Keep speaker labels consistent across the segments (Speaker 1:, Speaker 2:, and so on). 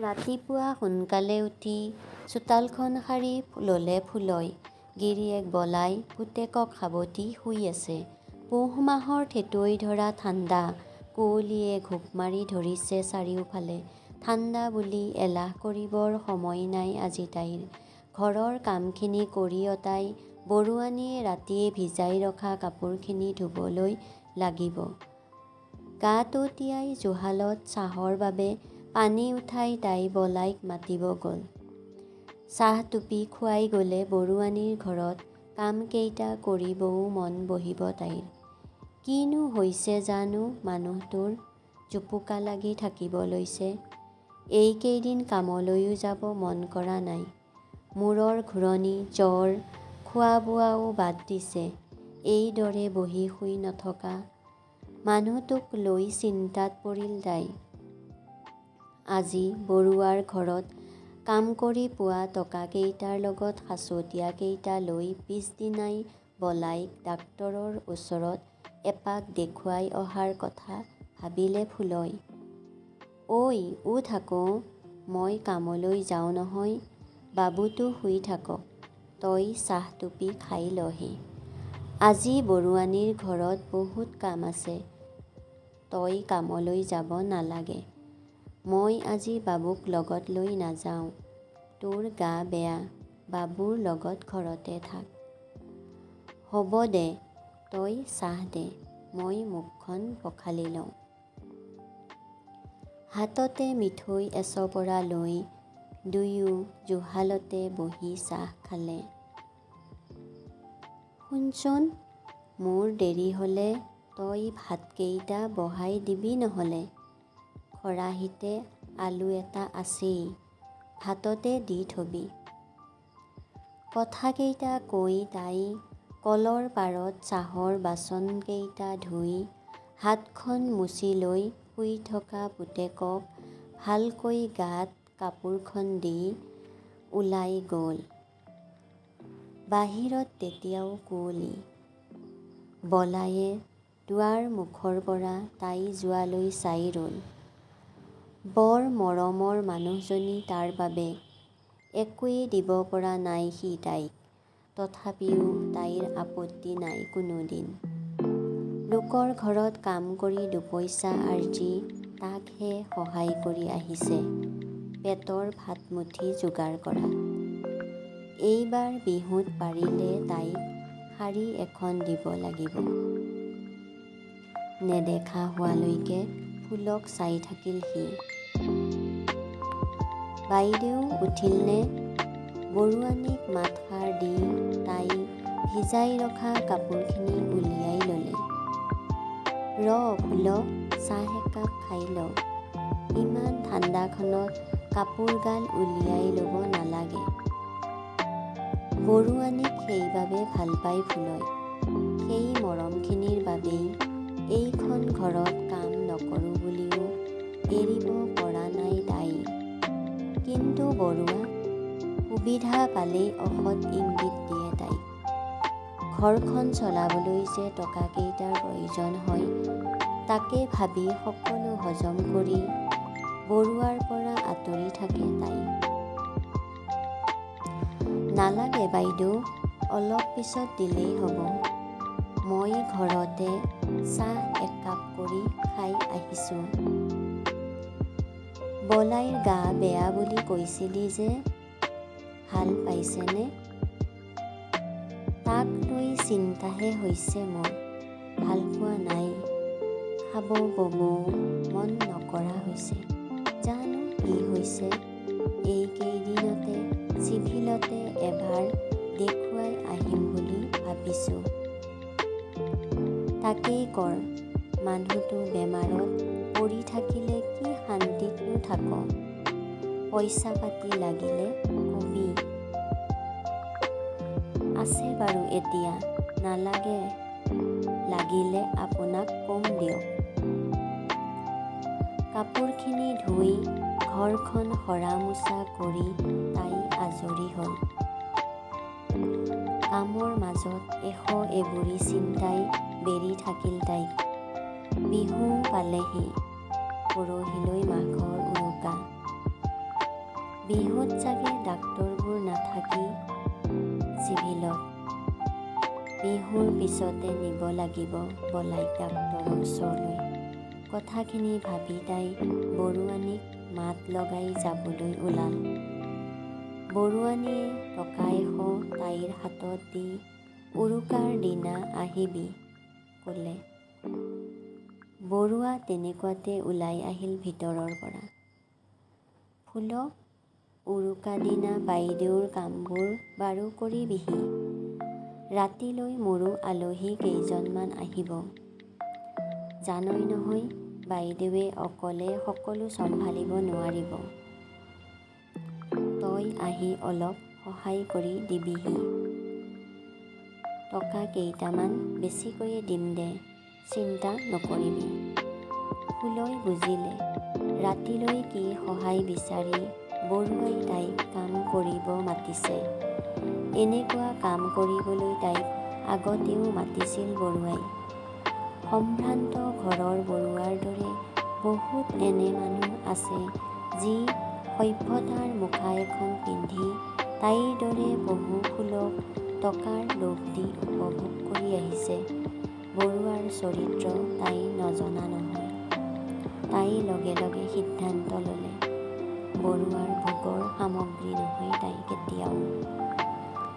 Speaker 1: ৰাতিপুৱা সোনকালে উঠি চোতালখন সাৰি ল'লে ফুলই। গিৰিয়েক বলাই পুতেকক সাৱটি শুই আছে। পুহ মাহৰ ঠেঁটুৱৈ ধৰা ঠাণ্ডা। কুঁৱলীয়ে ঘোপ মাৰি ধৰিছে চাৰিওফালে। ঠাণ্ডা বুলি এলাহ কৰিবৰ সময় নাই আজি তাইৰ। ঘৰৰ কামখিনি কৰি অঁতাই বৰুৱানীয়ে ৰাতিয়ে ভিজাই ৰখা কাপোৰখিনি ধুবলৈ লাগিব। গাটো তিয়াই জুহালত চাহৰ বাবে পানী উঠাই তাই বলাইক মাতিব গ'ল। চাহটুপি খুৱাই গ'লে বৰুৱানীৰ ঘৰত কামকেইটা কৰিবও মন বহিব তাইৰ। কিনো হৈছে জানো মানুহটোৰ, জুপুকা লাগি থাকিব লৈছে। এইকেইদিন কামলৈও যাব মন কৰা নাই। মূৰৰ ঘূৰণি, জ্বৰ, খোৱা-বোৱাও বাদ দিছে। এইদৰে বহি শুই নথকা মানুহটোক লৈ চিন্তাত পৰিল তাই। আজি বৰুৱাৰ ঘৰত কাম কৰি পোৱা টকাকেইটাৰ লগত সাঁচতীয়াকেইটা লৈ পিছদিনাই বলাইক ডাক্তৰৰ ওচৰত এপাক দেখুৱাই অহাৰ কথা ভাবিলে ফুলই। ঐ উঠ আকৌ, মই কামলৈ যাওঁ নহয়, বাবুটো শুই থাকক, তই চাহটুপি খাই লহি। আজি বৰুৱানীৰ ঘৰত বহুত কাম আছে, তই কামলৈ যাব নালাগে। মই আজি বাবুক লগত লৈ নাযাওঁ, তোৰ গা বেয়া, বাবুৰ লগত ঘৰতে থাক। হ'ব দে, তই চাহ দে, মই মুখখন পখালি লওঁ। হাততে মিঠৈ এচপৰা লৈ দুয়ো জুহালতে বহি চাহ খালে। শুনচোন, মোৰ দেৰি হ'লে তই ভাতকেইটা বহাই দিবি নহ'লে। খৰাহীতে আলু এটা আছেই, ভাততে দি থবি। কথাকেইটা কৈ তাই কলৰ পাৰত চাহৰ বাচনকেইটা ধুই হাতখন মুচি লৈ শুই থকা পুতেকক ভালকৈ গাত কাপোৰখন দি ওলাই গ'ল। বাহিৰত তেতিয়াও কুঁৱলী। বলায়ে দুৱাৰ মুখৰ পৰা তাই যোৱালৈ চাই ৰ'ল। বৰ মৰমৰ মানুহজনী তাৰ বাবে। একোৱেই দিব পৰা নাই সি তাইক, তথাপিও তাইৰ আপত্তি নাই কোনোদিন। লোকৰ ঘৰত কাম কৰি দুপইচা আৰ্জি তাকহে সহায় কৰি আহিছে পেটৰ ভাতমুঠি যোগাৰ কৰাত। এইবাৰ বিহুত পাৰিলে তাইক শাৰী এখন দিব লাগিব। নেদেখা হোৱালৈকে ফুলক চাই থাকিল সি। বাইদেউ উঠিলনে? বৰুৱানীক মাতষাৰ দি তাই ভিজাই ৰখা কাপোৰখিনি উলিয়াই ল'লে। ৰ ফুল, চাহ একাপ খাই ল। ইমান ঠাণ্ডাখনত কাপোৰগাল উলিয়াই ল'ব নালাগে। বৰুৱানীক সেইবাবে ভাল পায় ফুলই। সেই মৰমখিনিৰ বাবেই এইখন ঘৰত কাম নকৰোঁ বুলিও এৰিব পৰা নাই তাই। কিন্তু বৰুৱা? সুবিধা পালেই অসৎ ইংগিত দিয়ে তাইক। ঘৰখন চলাবলৈ যে টকাকেইটাৰ প্ৰয়োজন হয়, তাকে ভাবি সকলো হজম কৰি বৰুৱাৰ পৰা আঁতৰি থাকে তাই। নালাগে বাইদেউ, অলপ পিছত দিলেই হ'ব। মই ঘৰতে চাহ একাপ কৰি খাই আহিছোঁ। বলাইৰ গা বেয়া বুলি কৈছিলি যে, ভাল পাইছেনে? তাক লৈ চিন্তাহে হৈছে মোৰ। ভাল পোৱা নাই, খাব ববও মন নকৰা হৈছে। জানো কি হৈছে, এইকেইদিনতে চিভিলতে এবাৰ দেখুৱাই আহিম বুলি ভাবিছোঁ। তাকেই কৰ, মানুহটো বেমাৰত পৰি থাকিলে কি শান্তিতনো থাক। পইচা পাতি লাগিলে কবি। আছে বাৰু এতিয়া, নালাগে, লাগিলে আপোনাক কম দিয়ক। কাপোৰখিনি ধুই ঘৰখন সৰা-মোচা কৰি তাই আজৰি হ'ল। কামৰ মাজত এশ এবুৰি চিন্তাই বেৰি থাকিল তাইক। বিহু পালেহি, পৰহিলৈ মাঘৰ উৰুকা। বিহুত চাগে ডাক্তৰবোৰ নাথাকি চিভিলত। বিহুৰ পিছতে নিব লাগিব বলাইক ডাক্তৰৰ ওচৰলৈ। কথাখিনি ভাবি তাই বৰুৱানীক মাত লগাই যাবলৈ ওলাল। বৰুৱানীয়ে টকা 100 তাইৰ হাতত দি উৰুকাৰ দিনা আহিবি ক'লে। বৰুৱা তেনেকুৱাতে ওলাই আহিল ভিতৰৰ পৰা। ফুল, উৰুকাদিনা বাইদেউৰ কামবোৰ বাৰু কৰিবিহি। ৰাতিলৈ মোৰো আলহী কেইজনমান আহিব। জানই নহয় বাইদেৱে অকলে সকলো চম্ভালিব নোৱাৰিব। তই আহি অলপ সহায় কৰি দিবিহি। টকা কেইটামান বেছিকৈয়ে দিম দে, চিন্তা নকৰিবি। ফুলই বুজিলে ৰাতিলৈ কি সহায় বিচাৰি বৰুৱাই তাইক কাম কৰিব মাতিছে। এনেকুৱা কাম কৰিবলৈ তাইক আগতেও মাতিছিল বৰুৱাই। সম্ভ্ৰান্ত ঘৰৰ বৰুৱাৰ দৰে বহুত এনে মানুহ আছে যি সভ্যতাৰ মুখা এখন পিন্ধি তাইৰ দৰে বহু ফুলক টকাৰ লোভ দি উপভোগ কৰি আহিছে। বৰুৱাৰ চৰিত্ৰ তাই নজনা নহয়। তাই লগে লগে সিদ্ধান্ত ল'লে, বৰুৱাৰ ভোগৰ সামগ্ৰী নহয় তাই কেতিয়াও।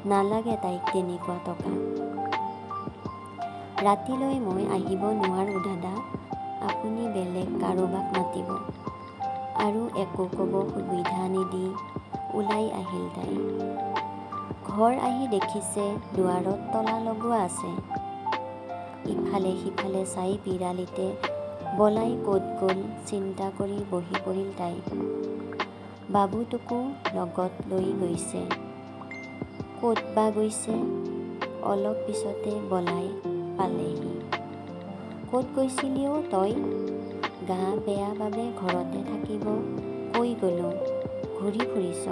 Speaker 1: নালাগে তাইক তেনেকুৱা টকা। ৰাতিলৈ মই আহিব নোৱাৰোঁ দাদা, আপুনি বেলেগ কাৰোবাক মাতিব। আৰু একো ক'ব সুবিধা নিদি ওলাই আহিল তাই। ঘৰ আহি দেখিছে দুৱাৰত তলা লগোৱা আছে। ইফালে সিফালে চাই পিৰালিতে বলাই ক'ত গ'ল চিন্তা কৰি বহি পৰিল তাই। বাবুটোকো লগত লৈ গৈছে। ক'ত বা গৈছে? অলপ পিছতে বলাই পালেহি। ক'ত গৈছিলি অ' তই? গা বেয়া বাবে ঘৰতে থাকিব কৈ গ'লোঁ, ঘূৰি ফুৰিছ।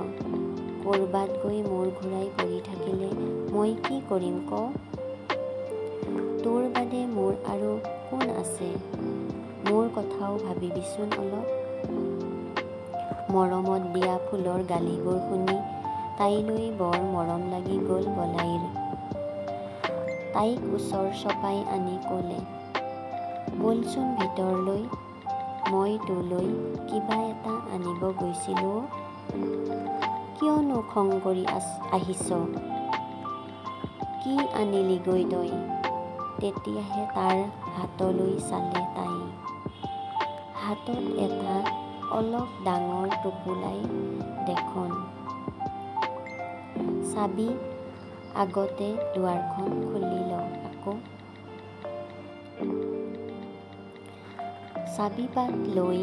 Speaker 1: ক'ৰবাত গৈ মূৰ ঘূৰাই পৰি থাকিলে মই কি কৰিম ক? তোৰ বাদে মোৰ আৰু কোন আছে? মোৰ কথাও ভাবিবিচোন অলপ। মৰমত দিয়া ফুলৰ গালিবোৰ শুনি তাইলৈ বৰ মৰম লাগি গ'ল বলাইৰ। তাইক ওচৰ চপাই আনি ক'লে, ব'লচোন ভিতৰলৈ, মই তোলৈ কিবা এটা আনিব গৈছিলোঁ অ'। কিয়নো খং কৰি আহিছ? কি আনিলিগৈ তই? তেতিয়াহে তাৰ হাতলৈ চালে তাই। হাতত এটা অলপ ডাঙৰ টোপোলাই দেখোন। চাবি, আগতে দুৱাৰখন খুলি ল আকৌ। চাবিপাত লৈ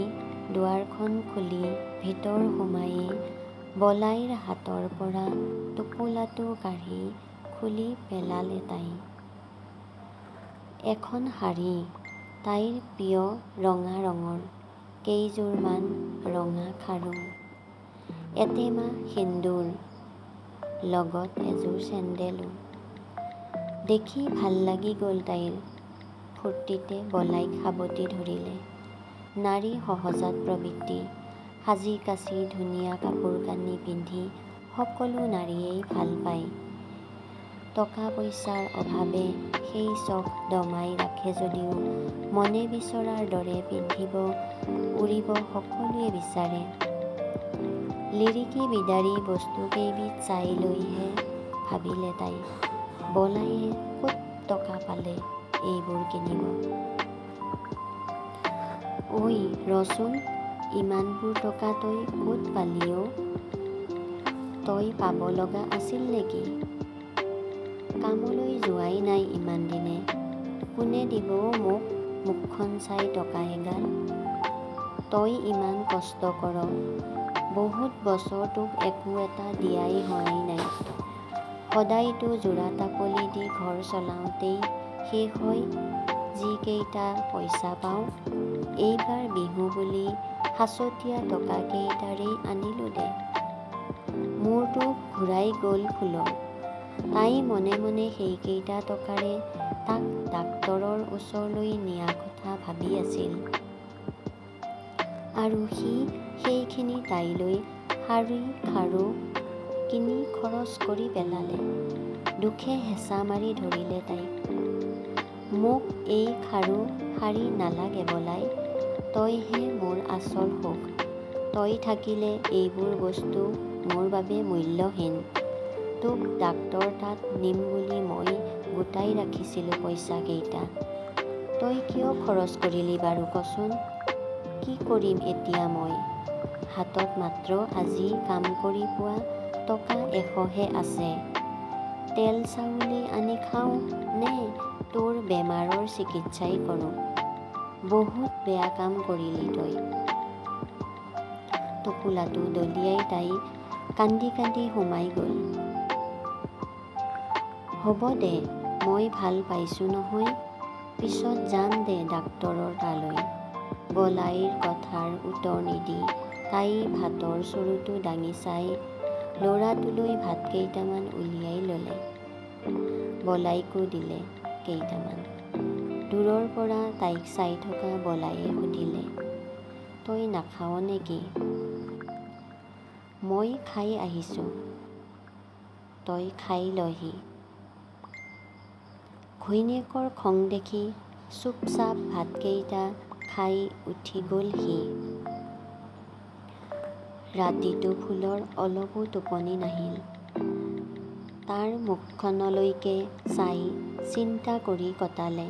Speaker 1: দুৱাৰখন খুলি ভিতৰ সোমায়েই বলাইৰ হাতৰ পৰা টোপোলাটো কাঢ়ি খুলি পেলালে তাই। এখন শাৰী, তাইৰ প্ৰিয় ৰঙা ৰঙৰ, কেইযোৰমান ৰঙা খাৰু, এটেমা সেন্দুৰ, লগত এযোৰ চেণ্ডেলো। দেখি ভাল লাগি গ'ল তাইৰ। ফূৰ্তিতে বলাইক সাৱটি ধৰিলে। নাৰী সহজাত প্ৰবৃত্তি, সাজি কাচি ধুনীয়া কাপোৰ কানি পিন্ধি সকলো নাৰীয়েই ভাল পায়। টকা পইচাৰ অভাৱে সেই চখ দমাই ৰাখে যদিও মনে বিচৰাৰ দৰে পিন্ধিব উৰিব সকলোৱে বিচাৰে। লিৰিকি বিদাৰি বস্তুকেইবিধ চাই লৈহে ভাবিলে তাই, বলায়ে ক'ত টকা পালে এইবোৰ কিনিব। ঐ ৰচোন, ইমানবোৰ টকা তই ক'ত পালি অ'? তই পাব লগা আছিল নেকি? কামলৈ যোৱাই নাই ইমানদিনে। কোনে দিব অ' মোক মুখখন চাই টকা এগাল? তই ইমান কষ্ট কৰ, বহুত বছৰ তোক একো এটা দিয়াই হোৱাই নাই। সদায়তো যোৰা-টাপলি দি ঘৰ চলাওঁতেই শেষ হয় যিকেইটা পইচা পাওঁ। এইবাৰ বিহু বুলি সাঁচতীয়া টকাকেইটাৰেই আনিলোঁ দে। মূৰটো ঘূৰাই গ'ল ফুলৰ। তাই মনে মনে সেইকেইটা টকাৰে তাক ডাক্তৰৰ ওচৰলৈ নিয়া কথা ভাবি আছিল। আৰু সি সেইখিনি তাইলৈ শাৰী খাৰু কিনি খৰচ কৰি পেলালে। দুখে হেঁচা মাৰি ধৰিলে তাইক। মোক এই খাৰু শাৰী নালাগে বলাই। তইহে মোৰ আচল সুখ। তই থাকিলে এইবোৰ বস্তু মোৰ বাবে মূল্যহীন। তোক ডাক্তৰ তাত নিম বুলি মই গোটাই ৰাখিছিলোঁ পইচাকেইটা। তই কিয় খৰচ কৰিলি বাৰু কচোন? কি কৰিম এতিয়া মই? হাতত মাত্ৰ আজি কাম কৰি পোৱা টকা 100হে আছে। তেল চাউলেই আনি খাওঁ নে তোৰ বেমাৰৰ চিকিৎসাই কৰোঁ? বহুত বেয়া কাম কৰিলি তই। টোপোলাটো দলিয়াই তাই কান্দি কান্দি সোমাই গ'ল। হ'ব দে, মই ভাল পাইছোঁ নহয়। পিছত যাম দে ডাক্তৰৰ তালৈ। বলাইৰ কথাৰ উত্তৰ নিদি তাই ভাতৰ চৰুটো দাঙি চাই ল'ৰাটোলৈ ভাতকেইটামান উলিয়াই ল'লে। বলাইকো দিলে কেইটামান। দূৰৰ পৰা তাইক চাই থকা বলায়ে সুধিলে, তই নাখাৱ নেকি? মই খাই আহিছোঁ। তই খাই লহি। ঘৈণীয়েকৰ খং দেখি চুপচাপ ভাতকেইটা খাই উঠি গ'ল সি। ৰাতিটো ফুলৰ অলপো টোপনি নাহিল। তাৰ মুখখনলৈকে চাই চিন্তা কৰি কটালে।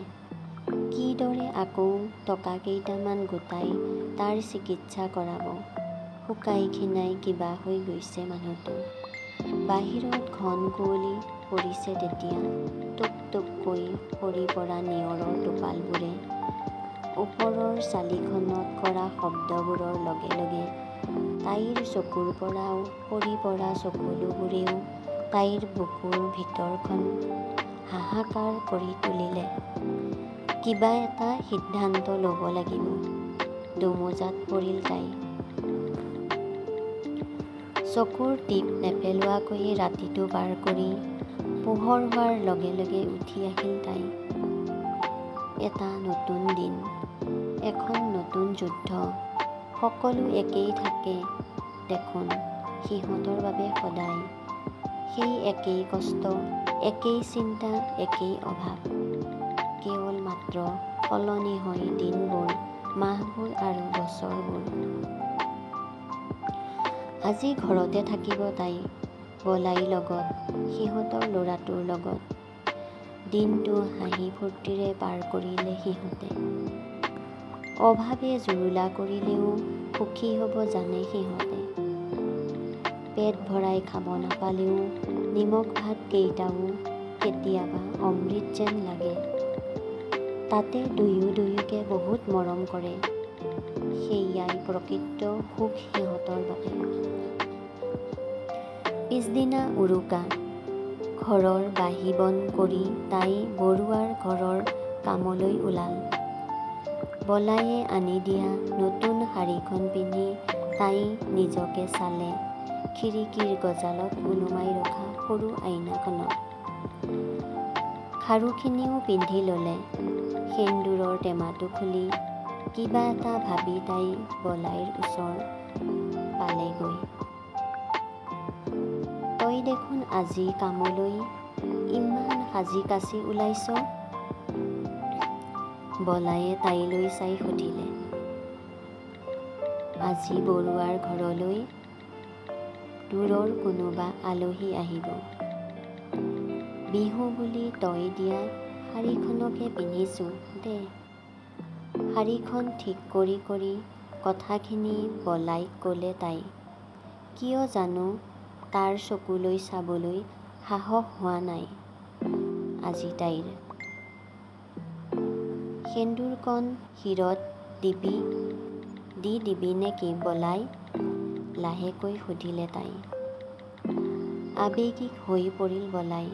Speaker 1: কিদৰে আকৌ টকাকেইটামান গোটাই তাৰ চিকিৎসা কৰাব। শুকাই খীনাই কিবা হৈ গৈছে মানুহটো। বাহিৰত ঘন কুঁৱলী পৰিছে তেতিয়া। টোপ টোপকৈ সৰি পৰা নিয়ৰৰ টোপালবোৰে ওপৰৰ চালিখনত কৰা শব্দবোৰৰ লগে লগে তাইৰ চকুৰ পৰাও সৰি পৰা চকুলোবোৰেও তাইৰ বুকুৰ ভিতৰখন হাহাকাৰ কৰি তুলিলে। কিবা এটা সিদ্ধান্ত ল'ব লাগিব। দোমোজাত পৰিল তাই। চকুৰ টিপ নেপেলোৱাকৈয়ে ৰাতিটো পাৰ কৰি পোহৰ হোৱাৰ লগে লগে উঠি আহিল তাই। এটা নতুন দিন, এখন নতুন যুদ্ধ। সকলো একেই থাকে দেখোন সিহঁতৰ বাবে সদায়। সেই একেই কষ্ট, একেই চিন্তা, একেই অভাৱ। কেৱল মাত্ৰ সলনি হয় দিনবোৰ, মাহবোৰ আৰু বছৰবোৰ। আজি ঘৰতে থাকিব তাই, বলাইৰ লগত, সিহঁতৰ ল'ৰাটোৰ লগত। দিনটো হাঁহি ফূৰ্তিৰে পাৰ কৰিলে সিহঁতে। অভাৱে জুৰুলা কৰিলেও সুখী হ'ব জানে সিহঁতে। পেট ভৰাই খাব নাপালেও নিমখ ভাত কেইটাও কেতিয়াবা অমৃত যেন লাগে। তাতে দুয়ো দুয়োকে বহুত মৰম কৰে। সেয়াই প্ৰকৃত সুখ সিহঁতৰ বাবে। পিছদিনা উৰুকা। ঘৰৰ বাহী বন কৰি তাই বৰুৱাৰ ঘৰৰ কামলৈ ওলাল। বলায়ে আনি দিয়া নতুন শাৰীখন পিন্ধি তাই নিজকে চালে খিৰিকীৰ গজালত ওলোমাই ৰখা সৰু আইনাখনত। খাৰুখিনিও পিন্ধি ল'লে। সেন্দূৰৰ টেমাটো খুলি কিবা এটা ভাবি তাই বলাইৰ ওচৰ পালেগৈ। তই দেখোন আজি কামলৈ ইমান সাজি কাচি ওলাইছ? বলায়ে তাইলৈ চাই সুধিলে। আজি বৰুৱাৰ ঘৰলৈ দূৰৰ কোনোবা আলহী আহিব। বিহু বুলি তই দিয়া শাৰীখনকে পিন্ধিছোঁ দে। শাৰীখন ঠিক কৰি কৰি কথাখিনি বলাইক ক'লে তাই। কিয় জানো তাৰ চকুলৈ চাবলৈ সাহস হোৱা নাই আজি তাইৰ। সেন্দূৰকণ শিৰত দি দিবি নেকি বলাই? লাহেকৈ সুধিলে তাই। আৱেগিক হৈ পৰিল বলাই।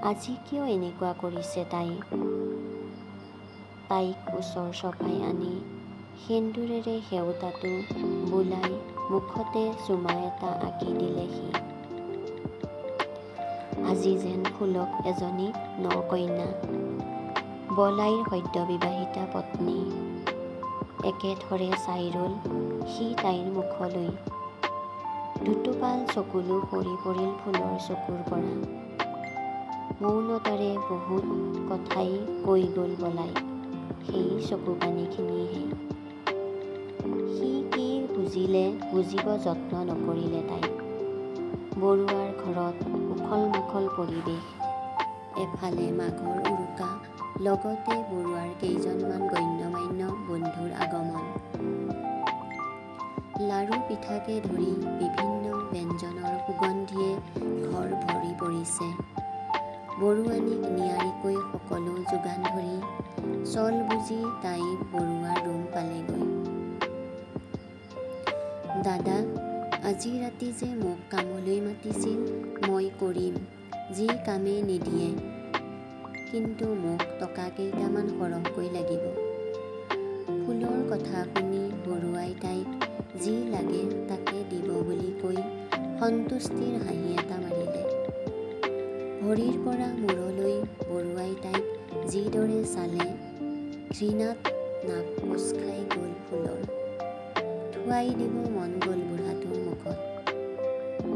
Speaker 1: আজি কিয় এনেকুৱা কৰিছে তাই? তাইক ওচৰ চপাই আনি সেন্দূৰেৰে সেওঁতাটো বুলাই মুখতে চুমা এটা আঁকি দিলে সি। আজি যেন ফুলক এজনী ন-কন্যা, বলাইৰ সদ্যবিবাহিতা পত্নী। একেথৰে চাই ৰ'ল সি তাইৰ মুখলৈ। দুটোপাল চকুলো সৰি পৰিল ফুলৰ চকুৰ পৰা। মৌনতাৰে বহুত কথাই কৈ গ'ল বলাই সেই চকুপানীখিনিয়েই। সি কি বুজিলে বুজিব যত্ন নকৰিলে তাই। বৰুৱাৰ ঘৰত উখল মাখল পৰিৱেশ। এফালে মাঘৰ উৰুকা লগতে বৰুৱাৰ কেইজনমান গণ্যমান্য বন্ধুৰ আগমন। লাৰু পিঠাকে ধৰি বিভিন্ন ব্যঞ্জনৰ সুগন্ধিয়ে ঘৰ ভৰি পৰিছে। বৰুৱানীক নিয়াৰিকৈ সকলো যোগান ধৰি চল বুজি তাই বৰুৱাৰ ৰুম পালেগৈ। দাদা, আজি ৰাতি যে মোক কামলৈ মাতিছিল, মই কৰিম, যি কামেই নিদিয়ে। কিন্তু মোক টকা কেইটামান সৰহকৈ লাগিব। ফুলৰ কথা শুনি বৰুৱাই তাইক যি লাগে তাকে দিব বুলি কৈ সন্তুষ্টিৰ হাঁহি এটা মাৰিলে। ভৰিৰ পৰা মূৰলৈ বৰুৱাই তাইক যিদৰে চালে, ঘৃণাত নাক কোঁচ খাই গ'ল ফুলৰ। থুৱাই দিব মন গ'ল বুঢ়াটোৰ মুখত।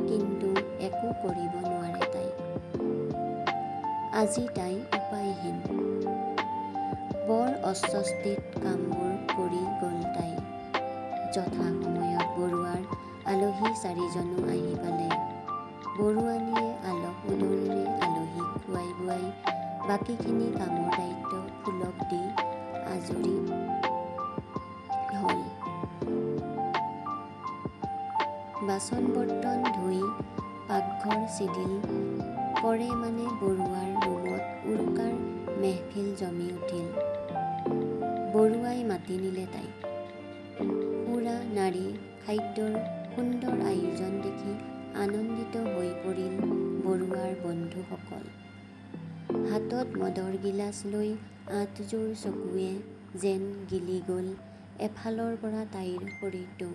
Speaker 1: কিন্তু একো কৰিব নোৱাৰে তাই। আজি তাই উপায়হীন। বৰ অস্বস্তিত কামবোৰ কৰি গ'ল তাই। যথা সময়ত বৰুৱাৰ আলহী চাৰিজনো আহি পালে। বৰুৱানীয়ে আলহ উদৰেৰে আলহীক খুৱাই বুৱাই বাকীখিনি কামৰ দায়িত্ব ফুলক দি আজৰি হ'ল। বাচন বৰ্তন ধুই পাকঘৰ চিজিল কৰে মানে বৰুৱাৰ ৰুমত উৰুকাৰ মেহফিল জমি উঠিল। বৰুৱাই মাতি নিলে তাইক। সুৰা নাৰী খাদ্যৰ সুন্দৰ আয়োজন দেখি আনন্দিত হৈ পৰিল বৰুৱাৰ বন্ধুসকল। হাতত মদৰ গিলাচ লৈ আঠযোৰ চকুৱে যেন গিলি গ'ল এফালৰ পৰা তাইৰ শৰীৰটো।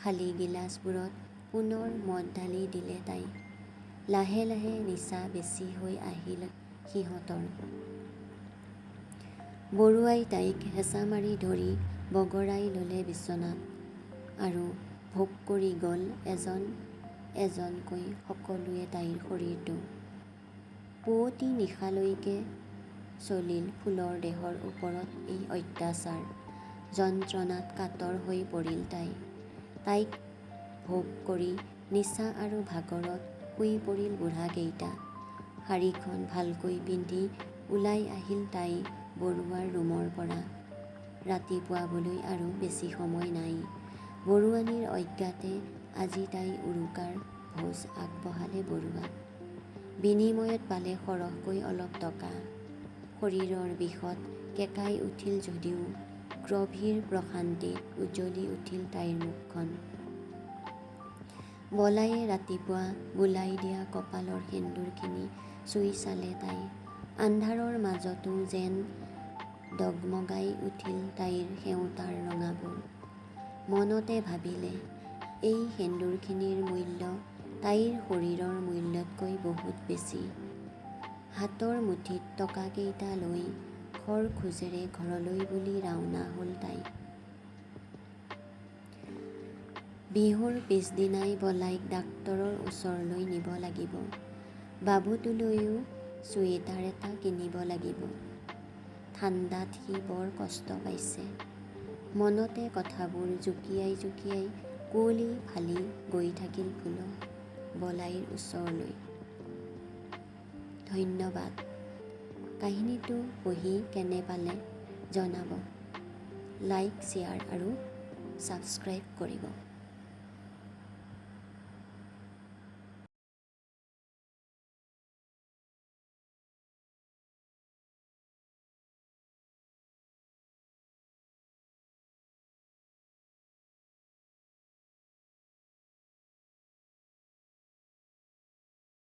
Speaker 1: খালী গিলাচবোৰত পুনৰ মদ ঢালি দিলে তাই। লাহে লাহে নিচা বেছি হৈ আহিল সিহঁতৰ। বৰুৱাই তাইক হেঁচা মাৰি ধৰি বগৰাই ল'লে বিছনাত আৰু ভোগ কৰি গ'ল এজন এজনকৈ সকলোৱে তাইৰ শৰীৰটো। পুৱতি নিশালৈকে চলিল ফুলৰ দেহৰ ওপৰত এই অত্যাচাৰ। যন্ত্ৰণাত কাতৰ হৈ পৰিল তাই। তাইক ভোগ কৰি নিচা আৰু ভাগৰত শুই পৰিল বুঢ়াকেইটা। শাৰীখন ভালকৈ পিন্ধি ওলাই আহিল তাই বৰুৱাৰ ৰুমৰ পৰা। ৰাতিপুৱাবলৈ আৰু বেছি সময় নাই। বৰুৱানীৰ অজ্ঞাতে আজি তাই উৰুকাৰ ভোজ আগবঢ়ালে বৰুৱাক। বিনিময়ত পালে সৰহকৈ অলপ টকা। শৰীৰৰ বিষত কেঁকাই উঠিল যদিও গভীৰ প্ৰশান্তিত উজ্বলি উঠিল তাইৰ মুখখন। বলায়ে ৰাতিপুৱা বোলাই দিয়া কপালৰ সেন্দূৰখিনি চুই চালে তাই। আন্ধাৰৰ মাজতো যেন দগমগাই উঠিল তাইৰ সেওঁতাৰ ৰঙাবোৰ। মনতে ভাবিলে, এই সেন্দূৰখিনিৰ মূল্য তাইৰ শৰীৰৰ মূল্যতকৈ বহুত বেছি। হাতৰ মুঠিত টকাকেইটা লৈ খৰ খোজেৰে ঘৰলৈ বুলি ৰাওনা হ'ল তাই। বিহুৰ পিছদিনাই বলাইক ডাক্তৰৰ ওচৰলৈ নিব লাগিব। বাবুটোলৈও চুৱেটাৰ এটা কিনিব লাগিব। ঠাণ্ডাত সি বৰ কষ্ট পাইছে। মনতে কথাবোৰ জুকিয়াই জুকিয়াই কুঁৱলী ফালি গৈ থাকিল ফুল বলাইৰ ওচৰলৈ। ধন্যবাদ। কাহিনীটো পঢ়ি কেনে পালে জনাব। লাইক, শ্বেয়াৰ আৰু ছাবস্ক্ৰাইব কৰিব।